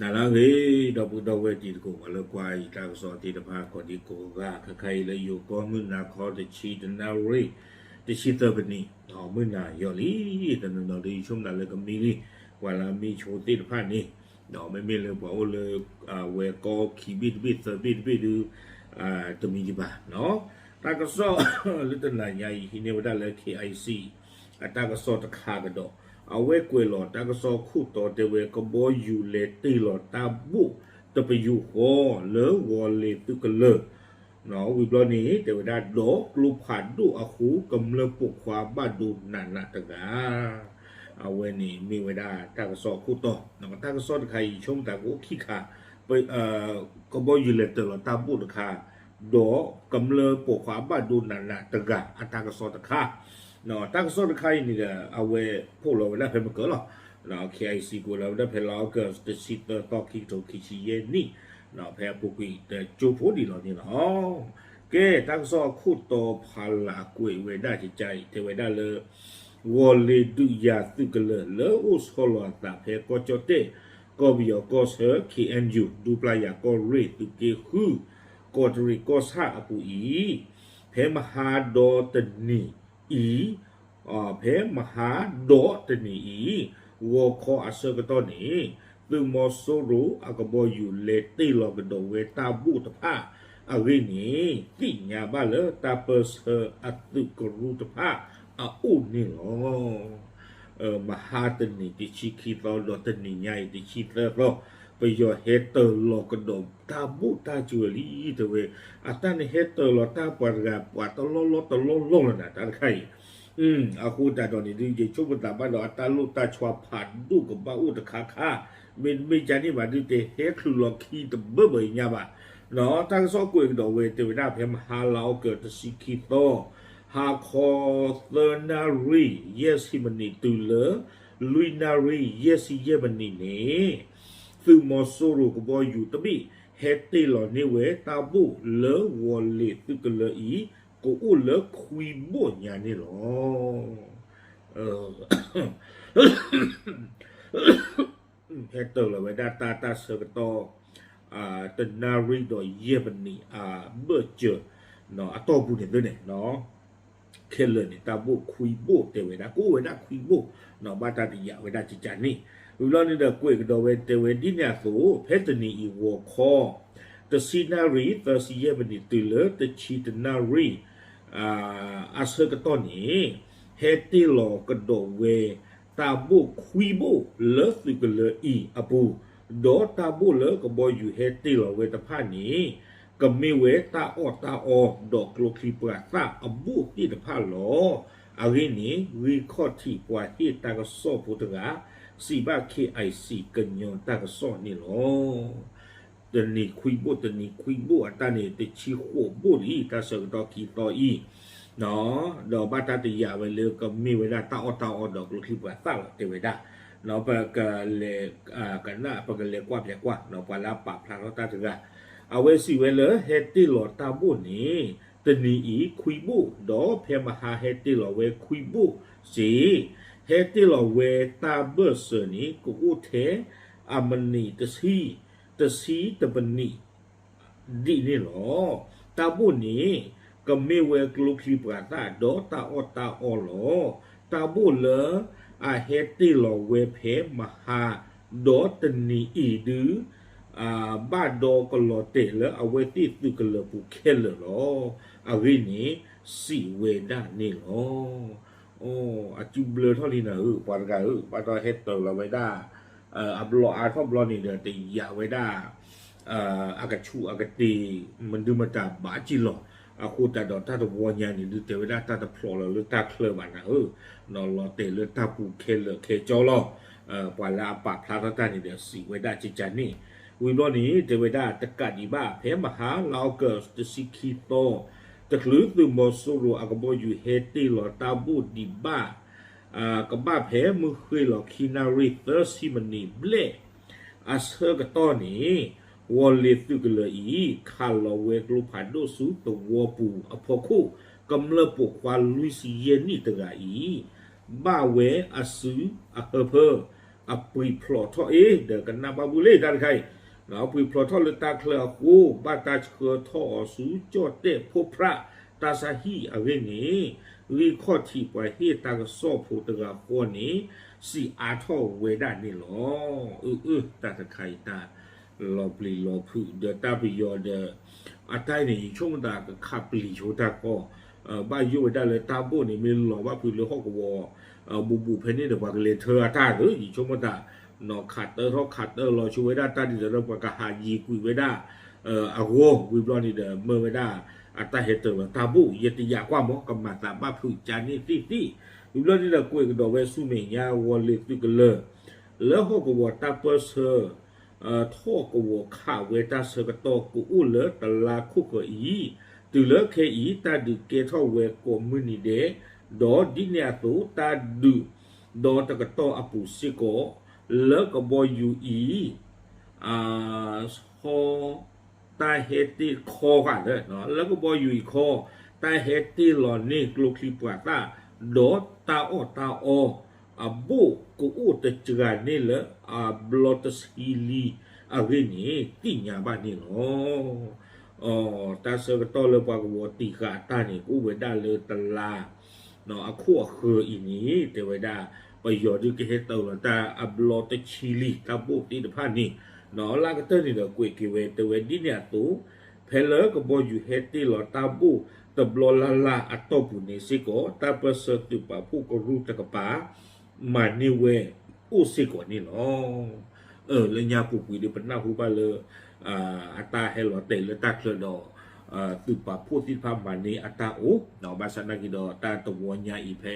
နၤလၢအဂ့ၤ ဒီပုၢ်ဒီဝဲၢ်တံၤသကိး ပှၤလၢကွၢ်ယတၢ်ကစီၣ်သ့ၣ်တဖၣ် ကိးဒံကိးဂၤ ခဲခါအံၤလၢယိၤကီၢ်မုၢ်နၤခီ တဆံတနၣ်ရံၣ် တဆံသၢပနံၣ် မုၢ်နၤယီၤလံ တနီၤနီၤဒုးယဆိကမိၣ်သးလၢကမံလံ ပှၤလၢအမံဆိသ့ၣ်တဖၣ်န့ၣ် ဒီးမ့မ့ၢ်လၢပှၤအိၣ်လၢ ဝဲကီၢ်ခံဘ့ၣ်တဘ့ၣ်သၢဘ့ၣ်တဘ့ၣ်ဒုး တမံၤဒံးဘၣ်နီၤ. တၢ်ကစီၣ်လၢတနၤညါအံၤ ဟံးန့ၢ်ဝဲဒၣ်လၢ KIC အတၢ်ကစီၣ်တခါကဒီး အဝဲကွဲးလီၤတၢ်ကစီၣ်ခိၣ်တီတဲဝဲ ကဘီယူၤလဲၤတ့ၢ်လီၤတၢ်ဘိၣ်တပယူာ်ဃီ လၢဂီၤလ့ၤသုးကလၢၤ ဝံၤဘျီန့ၣ် တဲဝဲဒၣ်ဒီးကျိဖးဒိၣ်အဃိ ကမျၢၢ်ပိာ်ခွါဘၣ်ဒိနးနးတဂၤ အဝဲန့ၣ်မ့ၢ်ဝဲဒၣ်တၢ်ကစီၣ်အခိၣ်တီ တၢ်ကစီၣ်တခါအံၤ ယဆိကမိၣ်သးကအိၣ်ခံခါ ကဘီယူၤလဲၤတ့ၢ်လီၤတၢ်ဘိၣ်တခါ ဒီးကမျၢၢ်ပိာ်ခွါဘၣ်ဒိနးနးတဂၤ အတၢ်ကစီၣ်တခါ တၢ်ကစီၣ်တခါအံၤန့ၣ်ဒီး အဝဲဖီၣ်လီၤဝဲဒၣ်ဖဲမကၢၢ်လီၤ. KIC ကွဲးလီၤဝဲဒၣ်ဖဲလါအီကူး တဆံသၢသီ ခံကထိခံဆံယဲၢ်နံၣ် ဖဲအပူၤကွံာ်တကၠိဖိဒံးလီၤန့ၣ်လီၤ. ကဲ တၢ်ကစီၣ်အခိၣ်တီဖးလၢကွဲးဝဲဒၣ်ကကါအံၤ တဲဝဲဒၣ်လၢ ဂီၤလ့ၤဒုးယၤသုးကလၢၤ လၢအိၣ်ဆီလီၤအသးဖဲကီၢ်ကၠီၣ်တဲၣ် ကီၢ်ပယီၤကီၢ်ဆၢ KNU ဒူပျၢ်ယၤကီၢ်ရ့ၣ် သုးက့ဃု ကီးတရံးကီၢ်ဆၣ်အပူၤအံၤ ဖဲမဟါဒီတနံၤအံၤ ဖဲမဟါဒီတနံၤအံၤ ဂီၤခီအဆၢကတီၢ်န့ၣ် သုးမီၤစိရိၤအကဘီယူၤလဲၤတ့ၢ်လီၤကဒီးဝဲတၢ်ဘိၣ်တဖၣ်အဂ့ၢ်န့ၣ် သ့ၣ်ညါဘၣ်လၢတၢ်ပၢၢ်ဆၢအသုးကရူၢ်တဖၣ်အအိၣ်န့ၣ်လီၤ. မဟါတနံၤတဆံခံသီ ဒီးတနံၤညါအံၤတဆံသၢသီ ပယီၤဟဲတ့ၢ်လီၤကဒီးတၢ်ဘိၣ်တၢ်စၢၤလံ တဲဝဲ အတၢ်န့ၣ်ဟဲတ့ၢ်လီၤတၢ်ပှၤတဂၤပှၤတလီၢ်လီၢ်တလီၢ်လီၢ်လီၤနၤ တၢ်တခါအံၤ အဃိသတးဒီးန့ၣ်ဒုး ယဆိကမိၣ်သးဘၣ်ဒီးအတၢ်လိၣ်တၢ်ဆှးဖးဒိၣ်ကဘၣ်အိၣ်တခါခါ မ့တမ့ၢ်ကန့ၣ်ဘၣ်ဒုး တဟဲချုးလီၤခံတဘၢဘၢအံၤညါဘၣ်. တၢ်ကစီၣ်ကွဲးကဒီးဝဲ တဲဝဲဒၣ်ဖဲမဟါလါအီကူး တဆံခံသီ ဟါခီ သၢနၣ်ရံၣ် ယဲၢ်ဆံမံးနံးတုၤလၢ လွံၢ်နၣ်ရံၣ် ယဲၢ်ဆံယဲၢ်မံးနံးန့ၣ် သုးမီၤစိရိၤကဘီယူၤတဘ့ၣ် ဟဲတ့ၢ်လီၤန့ၢ်ဝဲတၢ်ဘိၣ်လၢဂီၤလ့ၤသုးကလၢၤအံၤ ကအိၣ်လၢခွံဘိၣ်ညါန့ၣ်လီၤ. ဟဲတ့ၢ်လီၤဝဲဒၣ်တၢ်တၢ်ဆၢကတီၢ် တနၣ်ရံၣ်ဒီးယဲၢ်မံးနံးအဘၢၣ်စၢၤ အတီၢ်ပူၤန့ၣ်သ့န့ၣ် ခဲလၢာ်န့ၣ် တၢ်ဘိၣ်ခွံဘိၣ်တဲဝဲဒၣ် ကအိၣ်ဝဲဒၣ်ခွံဘိၣ် ဘၣ်တၢ်တယာ်ဝဲဒၣ်ကကါန့ၣ် ဝံၤဘျီန့ၣ်ဒီးကွဲးကဒီးဝဲတဲဝဲဒ်န့ၣ်အသိး ဖဲတနံၤအံၤဂီၤခီ တဆံနၣ်ရံၣ် သၢဆံယဲၢ်မံးနံးတုၤလၢတဆံတနၣ်ရံၣ် အဆၢကတီၢ်န့ၣ် ဟဲတ့ၢ်လီၤကဒီးဝဲ တၢ်ဘိၣ်ခွံဘိၣ်လၢသုးကလၢၤအံၤအပူၤ ဒီးတၢ်ဘိၣ်လၢကဘီယူၤဟဲတ့ၢ်လီၤဝဲတဖၣ်န့ၣ် ကမ့ၢ်ဝဲတၢ်အီၣ်တၢ်အီဒီးကျိချံပှၤသၣ်အဘိၣ်သ့ၣ်တဖၣ်လီၤ. အဂ့ၢ်န့ၣ် ဂံၢ်ခီၣ်ထံးပှၤဟ့ၣ်တၢ်ကစီၣ်ဖိတဂၤ စံးဘၣ် KIC ကညီတၢ်ကစီၣ်န့ၣ်လီၤ. တနံၤခွံဘိၣ် တနံၤခွံဘိၣ် အတၢ်န့ၣ် တဆံဃိးဘိၣ်လံ တၢ်ဆၢကတီၢ်ခံသီအံၤ ဒီးဘၣ်တၢ်တယာ်ဝဲလၢကမ့ၢ်ဝဲဒၣ်တၢ်အီၣ်တၢ်အီဒီးကျိချံပှၤသၣ်လီၤ တဲဝဲဒၣ် ပကလဲၤ ကနၣ် ပကလဲၤကွၢ်ပျဲကွၢ် ပှၤလၢအပာ်ဖျါထီၣ်တၢ်တဂၤ အဝဲစံးဝဲလၢဟဲတ့ၢ်လီၤတၢ်ဘိၣ်န့ၣ် တနံၤအံၤခွံဘိၣ် ဒီးဖဲမဟါဟဲတ့ၢ်လီၤဝဲခွံဘိၣ်စ့ၢ် ဟဲတ့ၢ်လီၤဝဲတၢ်ဘၢၣ်စၢၤန့ၣ် ကအိၣ်ထဲအမံးနံးတဆံ တဆံတမံးနံး ဒ်န့ၣ်လီၤ. တၢ်ဘိၣ်န့ၣ် ကမ့ၢ်ဝဲကျိချံပှၤသၣ်ဒီးတၢ်အီၣ်တၢ်အီလီၤ. တၢ်ဘိၣ်လၢအဟဲတ့ၢ်လီၤဝဲဖဲမဟါ ဒီးတနံၤအံၤဒုး ဘၣ်ဒီကလီၤတဲာ်လၢအဝဲသ့ၣ်သုးကလၢၤပူၤခဲလၢာ်လီၤ. အဂ့ၢ်န့ၣ် စံးဝဲဒၣ်န့ၣ်လီၤ. အစုဘျၢထီၣ်လံနၤဧၢ ပှၤတဂၤဧၢ ဘၣ်ဒီးဟဲတ့ၢ်လီၤဝဲဒၣ် အဘျီအါထီၣ်ဘျီန့ၣ်ဒီး တယာ်ဝဲဒၣ် အကဆူးအကတ့ၢ် မနုၤမတၤဘၣ်က့ၤလီၤ. အဃိသတးဒီးတၢ်တဝီညါန့ၣ် ဒုးတဲဝဲဒၣ်တၢ်တဖျိးလီၤလၢတၢ်ချၢဘၣ်နၤဧၢ, လီၤတဲာ်လၢတၢ်ပူၤခဲလၢာ်ခဲဆ့လီၤ. ပှၤလၢအပာ်ဖျါထီၣ်တၢ်န့ၣ်ဒီးစံးဝဲဒၣ်ကကန့ၣ်, ဝံၤဘျီန့ၣ် တဲဝဲဒၣ်တကးဒံးဘၣ် ဖဲမဟါလါအီကူးတဆံခံသီ တချုးသုးမီၤစိရိၤအကဘီယူၤဟဲတ့ၢ်လီၤတၢ်ဘိၣ်ဒံးဘၣ် ကဘၣ်ဖဲမုၢ်ဃ့ၢ်လီၤခံနၣ်ရံၣ်သၢဆံမံးနံးဘျဲၣ် အဆၢကတီၢ်န့ၣ် ဝီၤလ့ၤသုးကလၢၤအံၤ ခးလီၤဝဲကျိဖးဒိၣ်ဆူသဝီပူၤအဖီခိၣ် ကမျၢၢ်ပိာ်ခွါလွံၢ်ဆံယဲၢ်နံၣ်တဂၤအံၤ ဘၣ်ဝဲအစုအဟၢဖၢ အပှ့ၤဖျိးထီၣ်အ့ၣ် ဒီးကနၣ်ဘၣ်ဘူၣ်လံတၢ်တခါအံၤ, အပှ့ၤဖျိးထီၣ်လၢတၢ်ချၢအဃိ ဘၣ်တၢ်ဆှၢထီၣ်အီၤဆူကၠီၣ်တဲၣ်ဖိဖြၣ် တၢ်ဆါဟံၣ်အဂ့ၢ်န့ၣ် ဂံၢ်ခီၣ်ထံးပှၤဟ့ၣ်တၢ်ကစီၣ်ဖိတဂၤဃီန့ၣ် စံးအါထီၣ်ဝဲဒၣ်န့ၣ်လီၤ. အၢ အၢ တၢ်တခါအံၤတၢ် လီၤပျံၤလီၤဖုးဒီးတၢ်ပယီၤဒီး အတၢ်အံၤန့ၣ် ယဆိကမိၣ်သးကခးပျံၤဆိတၢ်ကီ, ဘၣ်ယိၣ်ဝဲဒၣ်လၢတၢ်ဘိၣ်န့ၣ် မ့ၢ်လီၤဘၣ်ဖုးလၢဟီၣ်ကဝီၤ ဘူးဘူးဖဲန့ၣ်ဒီး ပှၤကလဲၤထၢအတၢ်သၢ ယဆိကမိၣ်သး နီၢ်ခးတၢထီၣ်ခးတၢလီၤဆိဝဲဒၣ်တၢ်ဒ်သိးဒီး ပှၤကဟးယံၤကွံာ်ဝဲဒၣ် အဂီၢ်ဝံၤဘျီန့ၣ်ဒီး မၢဝဲဒၣ် အတၢ်ဟဲတၢၤလီၤတၢ်ဘိၣ် ယတယာ်ကွၢ်မး ကမၤသးဘၣ်ဖုးကါန့ၣ်သ့ၣ်သ့ၣ်, ဝံၤဘျီန့ၣ်ဒီး ကွဲးကဒီးဝဲဆူမဲာ်ညါ ဝီၤလ့ၤသုးကလၢၤ လၢဟီၣ်ကဝီၤတၢ်ပၢၢ်ဆၢ ထီၣ်ကဝီၤခးဝဲတၢ်ဆၢကတီၢ်ကအိၣ်လၢတလါခိၣ်ဃၢၤအံၤ, တုၤလၢခဲအံၤ တၢ်ဒုးကဲထီၣ်ဝဲကိးမုၢ်နံၤဒဲး, ဒီးဒ်န့ၣ်အသိး တၢ်ဒုးဒီးတကတီၢ်အပူၤစ့ၢ်ကီး လၢကဘီယူၤအံၤ ဟီ တၢ်ဟဲတ့ၢ်ခီဃာ်လၢ လၢကဘီယူၤအံၤခီ တၢ်ဟဲတ့ၢ်လီၤန့ၢ်ကျိချံမျိာ်သၣ် ဒီးတၢ်အီၣ်တၢ်အီ အဘိၣ်ကအိၣ်တစှၤန့ၢ်လၢအဘျီတဆံလံအဂ့ၢ်န့ၣ် သ့ၣ်ညါဘၣ်န့ၣ်လီၤ. တၢ်ဆၢကတီၢ်လၢပှၤကဝီၤတံာ်ဃာ်အတၢ်န့ၣ် ကအိၣ်ဝဲဒၣ်လၢတလါ အခိၣ်အဃၢၤအံၤန့ၣ် တဲဝဲဒၣ် ပယီၤဒုးကဟဲတၢၤလီၤတၢ်အဘျီတဆံလံ တၢ်ဘိၣ်သ့ၣ်တဖၣ်န့ၣ် လၢကတၢၢ်န့ၣ်ဒီးကွဲးက့ၤဝဲ တဲဝဲဒ်န့ၣ်အသိး ဖဲလၢကဘီယူၤဟဲတ့ၢ်လီၤတၢ်ဘိၣ်တဘျီလၢ်လၢ်အတီၢ်ပူၤန့ၣ်စ့ၢ်ကီး တၢ်ပၢၢ်ဆၢသုးပာ်ဖှိၣ်ကရူၢ်တကပၤ မၤန့ၢ်ဝဲအိၣ်စ့ၢ်ကီးန့ၣ်လီၤ. လၢညါပူၤကွံာ်ဒီးပနၢ်ဟူဘၣ်လၢ အတၢ်ဟဲလီၤတဲာ်လၢတၢ်ချၢဒီး သုးပာ်ဖှိၣ်သ့ၣ်တဖၣ်မၤန့ၢ်အတၢ်အိၣ် ဘၣ်ဆၣ်နာ်က့ဒီးတၢ်တဝီညါအံၤဖဲ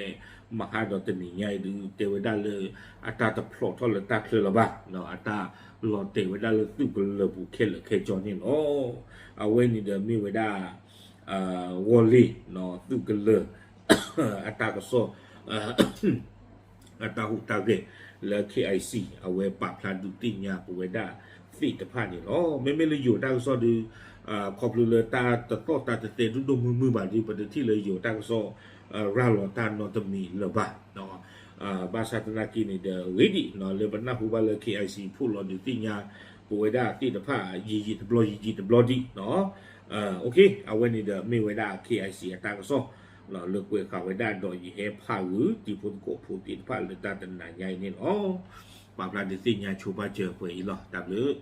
မဟါဒီးတနံၤညါအံၤဒုး တဲဝဲဒၣ်လၢ အတၢ်တဖျိးထီၣ်လၢတၢ်ချၢလၢၤဘၣ်, အတၢ်လီၤတဲာ်ဝဲဒၣ်လၢသုးကလၢၤပူၤခဲလၢာ်ခဲဆ့န့ၣ်လီၤ. အဝဲန့ၣ်ဒီးမ့ၢ်ဝဲဒၣ် ဝီၤလ့ၤ သုးကလၢၤ အတၢ်ကစီၣ် အတၢ်ဟူးတၢ်ဂဲၤလၢ KIC အဝဲပာ်ဖျါဒုးသ့ၣ်ညါပဝဲဒၣ်သ့ၣ်တဖၣ်န့ၣ်လီၤ. မ့မ့ၢ်လၢယိၤတၢ်ကစီၣ်ဒုး ခီဖျိလၢတၢ်တသီၣ်တၢ်တသဲဒိၣ်ဒိၣ်မုၢ်မုၢ်ဘၣ်ဒီး ပတထံၣ်လၢယိၤတၢ်ကစီၣ် ရၤလီၤတၢ်နီတမံၤလၢၤဘၣ်. ဘၣ်ဆၣ်သနာ်က့န့ၣ်ဒီး ဂ့ၤဒံးလၢပနၢ်ဟူဘၣ်လၢ KIC ဖီၣ်လီၤဒုးသ့ၣ်ညါ ပဝဲဒၣ်သ့ၣ်တဖၣ် ယံာ်ယံာ်တဘျီ ယံာ်ယံာ်တဘျီဒံး အဝဲန့ၣ်ဒီးမ့ၢ်ဝဲဒၣ် KIC အတၢ်ကစီၣ် လၢကွဲးဃာ်ဝဲဒၣ်ဒီးယဟဲဖးဂုာ် တံၤဖိသကိးဖိသ့ၣ်တဖၣ်လၢတၢ်တနၤညါအံၤန့ၣ်လီၤ. ပာ်ဖျါဒုးသ့ၣ်ညါဆိပာ်စၢၤပှဲၤအံၤလီၤ. တၢ်ဘျုး